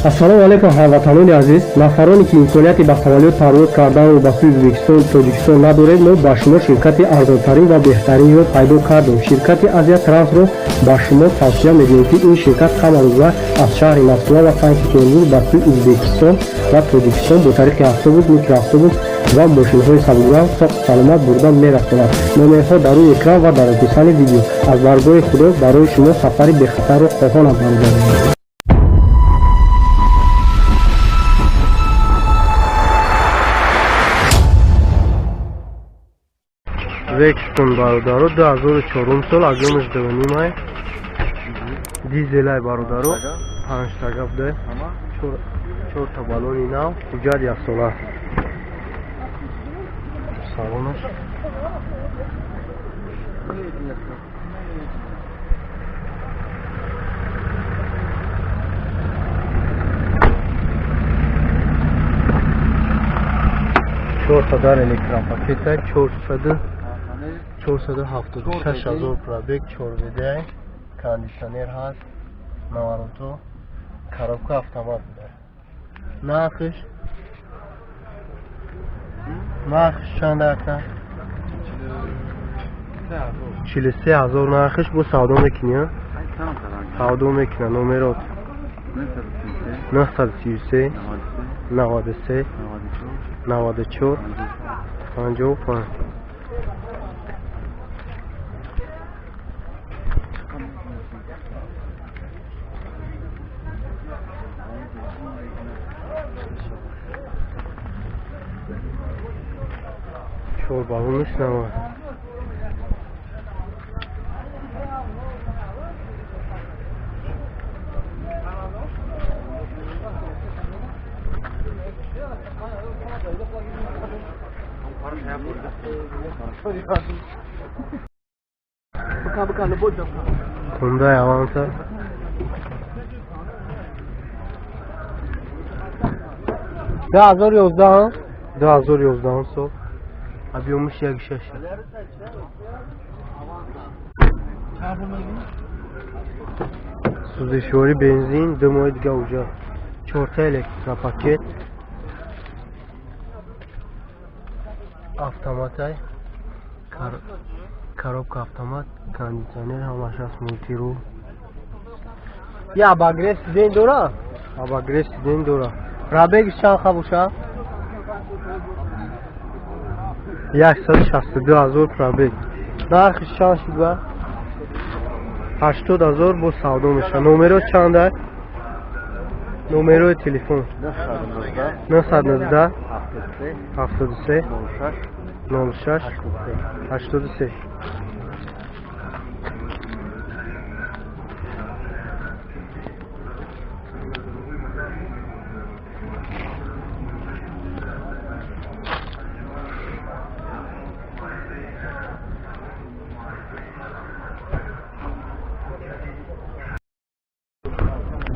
Ассалому алайкум, ҳамватанони азиз. Нафароне ки имконияти ба самолёт парвоз карданро ба сӯи Ӯзбекистон, Тоҷикистон надоред, мо ба шумо ширкати арзонтарин ва беҳтаринро пайдо кардем. Ширкати Азия Трансро ба шумо тавсия медиҳем, ки ин ширкат ҳамарӯза аз шаҳри Москва ва Санкт Петербург ба сӯи Ӯзбекистон ва Тоҷикистон бо тариқи автобус, микроавтобус ва мошинҳои сабукранг соғ саломат бурда мерасонад. Номерҳо дар рӯи экран ва дар описании видео. Аз даргоҳи Худо барои шумо сафари бехатарро хоҳонам, бародарон. Векстон, бародаро, 2004 сол, объёмаш 2,5, дизелай, бародаро, панҷтага буда, чорта баллони нав, ҳуҷҷат яксола, салонаш чорта дар электропакета, 476 ҳазор пробег, чорведай, кондитсионер ҳаст, наворото, коробка автомат буда. Нархш чанд ака? 43 ҳазор нархш. Бо савдо мекунӣ? Савдо мекуна. Номерот 933 93 94 55. Чор баллонаш нава. Хундай Аванта 2011, 2011 сол, объёмаш 1,6. Сӯзишворӣ бензин, 2 моҳи дига уҷа, чорта электропакет, автоматай, коробка автомат, кондитсионер ҳамаш аст, мультируль, я обогрев сидень дора, обогрев сидень дора. Пробегиш чанд ха боша? 162 ҳазор пробег. Нархиш чанд шуд? Ба 80 ҳазор бо савдо мешавад. Номеро чанд аст? Номерои телефон 919 73 06 83.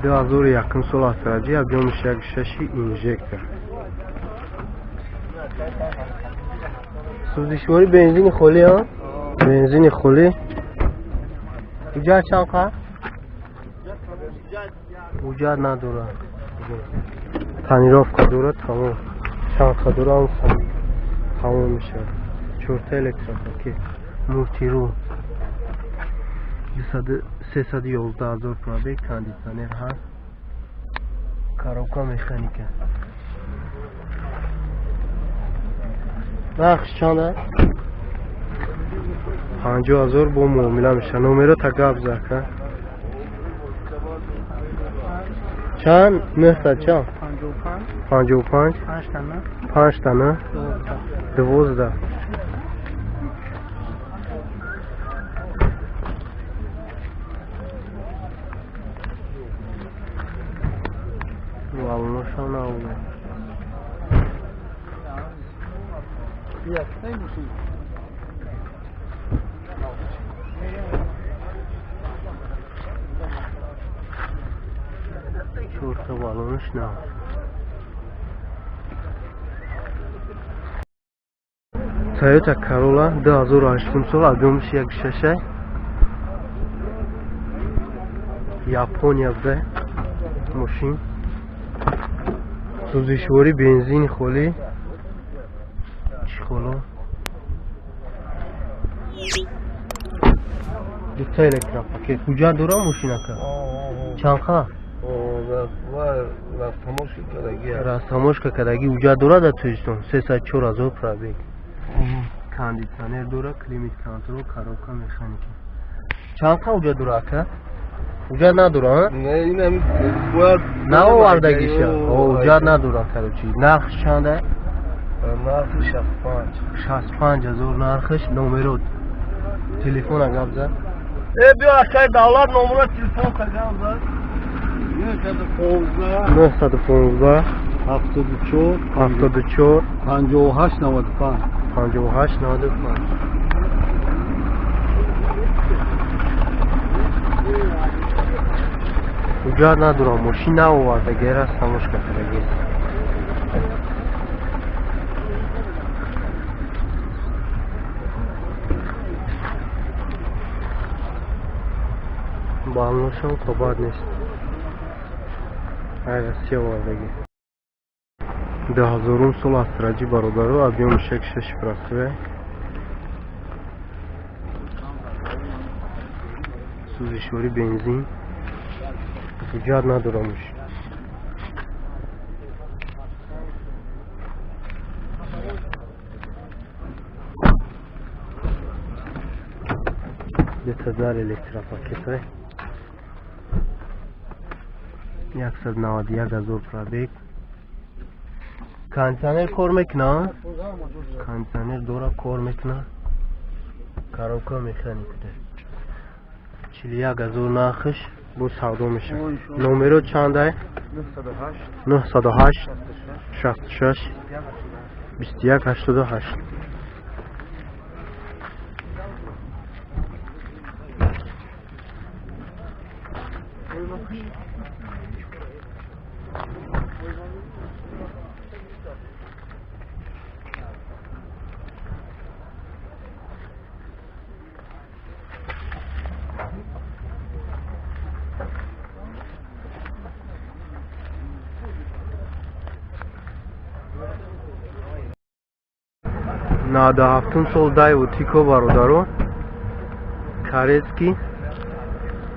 2001 сол Астра Ҷи, объёмаш 1,6, инжектор, сӯзишворӣ бензини холӣ, а бензини холӣ. Ҳуҷҷат чанд қа? Ҳуҷҷат надорад, тонировка дорад, тамом. Чанд қа дорад, тамом мешавад. Чорта электропакет, мультируль, 311 ҳазор пробег, кондитсионер ҳаст, коробка механика. Нархш чанд аст? 50 ҳазор бо муомила мешавад. Номеро та гап зака. Чанд? Нӯҳсад чанд? 55 панҷта на 12. Баллоношам набуда. Yes, same machine. Чорта баллонаш нав. Тойота Corolla, 2008 сол, объёмаш 1,6, Япония буда мошин. Сӯзишворӣ бензини холӣ. Чӣ холо? Дута электропакет. Ҳуҷҷат дора мошинака? Чанқа? Растамошка кадаги. Ҳуҷҷат дора дар Тоҷикистон? 304 000 пробег. Кондитсионер дора, климат контроль, коробка механика. Чанқа ҳуҷҷат дора, ака? Ҳуҷҷат надора, наовардагиша? Ҳуҷҷат надора, короче. Нархш чанда? Нархи 65. 65 000 нархш. Номерот телефона гап зад. Э, биё, акай Давлат, номера телефон ка гап зад. 915. 915. 74. 74. 58 95. 58 95. Ҳуҷҷат надорам, мошин наоварда, гера самошка кардагист. Балношам қобат нест. Ай, Россия овардагӣ. 2000-ум сол Астра Ҷи, бародаро, объём и шек шеш простой. Сӯзишворӣ бензин. Ҳуҷҷат надорам мошин. Дута дар электропакетай. 191 000 пробег. Кондитсионер кор мекуна? Кондитсионер дора, кор мекуна. Коробка механика. 41 000 нархш, бо савдо мешавад. Номеро чандай? 908 66 21 88. 97-ум сол Дайву Тико, бародаро, корейский,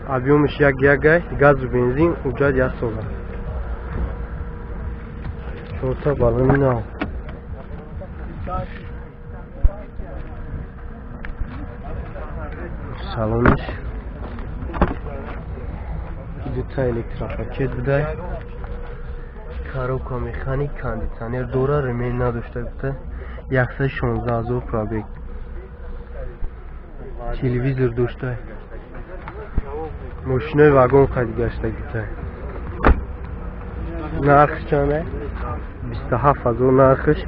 объём иш як ягай, газу бензин, ҳуҷҷат як сола, чорта балони нав. Салониш дута электропакет будай, коробка механик, кондитсионер дора, ремень надошта гуфта, 116 000 пробег, телевизор дошта, мошинои вагон қайд гашта гуфта. Нархш чанда? 27 000 нархш.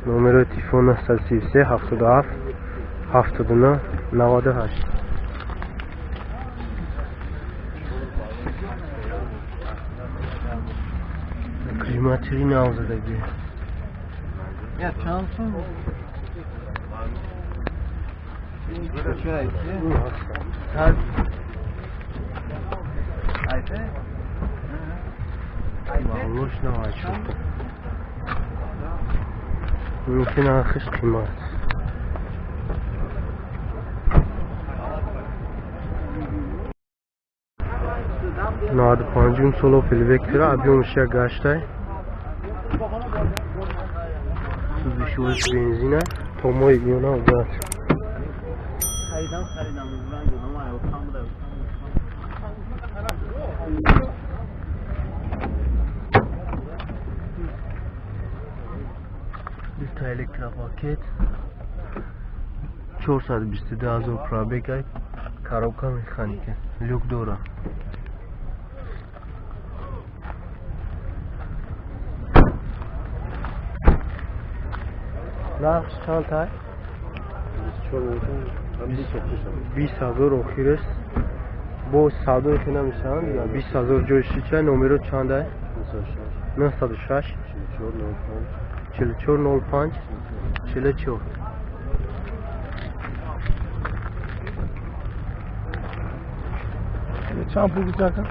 Номерои телефон 933 77 79 98. Климатори нав задагӣ. Я чанд сум? Чӣ айте? Айте? Балош навай шуд. Мумкин нархиш қимат. 95-ум сол Опел Вектора, объём иш як гаштай. Сӯзишвориш бензина, то моҳи июна ҳуҷҷат. Харидам, харидам, ранг додам, ай, буда. Дута электропакет. 422 000 пробег ай, коробка механика, люк дора. Нархш чанд тай? 20 000 охираш. Бо савдои хе намешаванд. 20 000 ҷои шичай. Номеро чандай? 906 44 05 44. Чанд пул гузака?